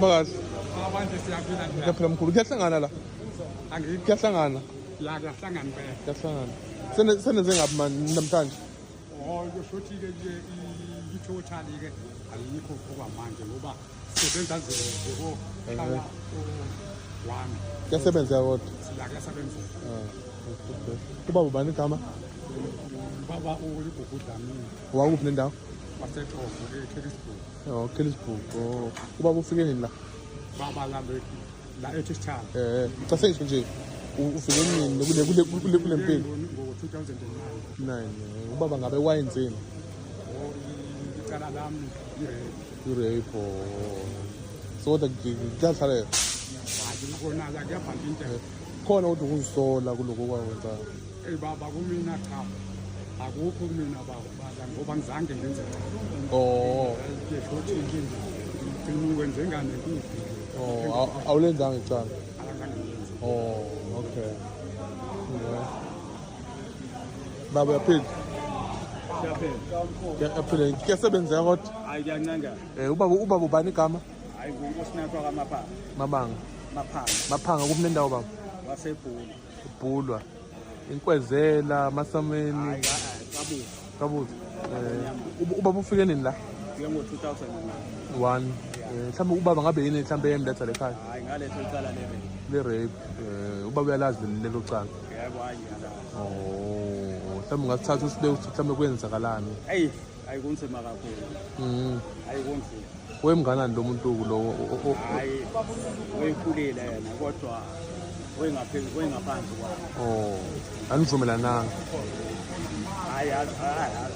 Hamba kahle. Abantu siyaphila nje. Kuyaphila mkhulu. Kuyahlangana la. Angithi Kuyahlangana. la kuyahlangana impela. Kuyahlangana. Senenze ngapi mani namhlanje? Oh kusho ukuthi ke nje i-total ke ayikho okwamanje ngoba sisebenza nje kohlala one. Kuyasebenza kodwa. Sila kuyasebenza. Ah, okay. Ubaba ubani igama? Baba uLigugu Dlamini Wakuphi nendawo? waseXhosa eKellisburg. Oh, Kellisburg. Oh. Ubaba ufike nini la? Baba la la eThishana. Cha sengisho nje ufike nini kule mpilo? Ngo-2009. 9. Ubaba ngabe wayenzeni? Oh, icala lami i-rape. I-rape. Oh. So kodwa kuyahlalela. Hayi kona la kuyabhala into. Khona kodwa ukuzisola kuloko kwakwenzayo. Eyi baba kumina cha akukho kumina baba ngoba ngizange ngenze Oh. ngisho ukuthi nje ngigcina ukwenze ngane kuphi. Oh, awulenzanga icala. Akazange ngiyenze. Oh, okay. Yeah. Baba uyaphila? Siyaphila. Kuyaphila. Kuyasebenzeka kodwa. Hayi kuyancengana. Ubaba ubani igama? Hayi nguNkosinathi wakaMaphanga. Mabanga. Maphanga Maphanga kuphi nendawo baba? wasebhulu. Ibhulwa. Inkwezela, Masameni, Hayi kabuza. Kabuza. Ubaba ufike nini la? Fike ngo-2009. 1. Mhlawumbe ubaba ngabe yini mhlawumbe emletha lekhaya? Hayi ngaletha icala le-rape. Le rape. Ubaba uyalazi lelo cala. Yebo hayi ngiyalazi. Oh, mhlawumbe ungasithatha usibeke ukuthi mhlawumbe kwenzakalani. Eyi hayi kunzima kakhulu. Hayi kunzima. Wemnganani lo muntu lo? Hayi weyikhulile yena kodwa wengaphezu wengaphansi kwami. Oh, anivumelananga. Hayi hayi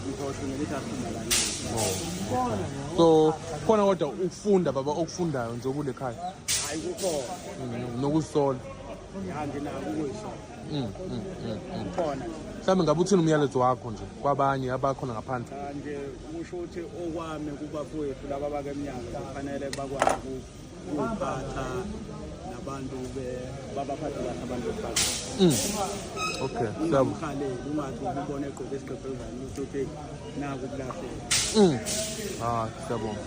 ngizosho ngelithi asivumelani. Oh. So khona kodwa ukufunda baba okufundayo nje kule khaya. Hayi kukhona. Nokuzisola. Ya nginako ukuyisola. Kukhona nje. Mhlawumbe ngabe uthini umyalezo wakho nje kwabanye abakhona ngaphandle? Nje kusho ukuthi okwami kubafowethu laba abakemnyango kufanele bakwazi ukuphatha nabantu babaphathe kahle abantu besifazane. Okay, siyabonga. Ungamhaleli ungathi ubone egqoke isigqebhezana uthi okay naku kulahleka. Ah, siyabonga.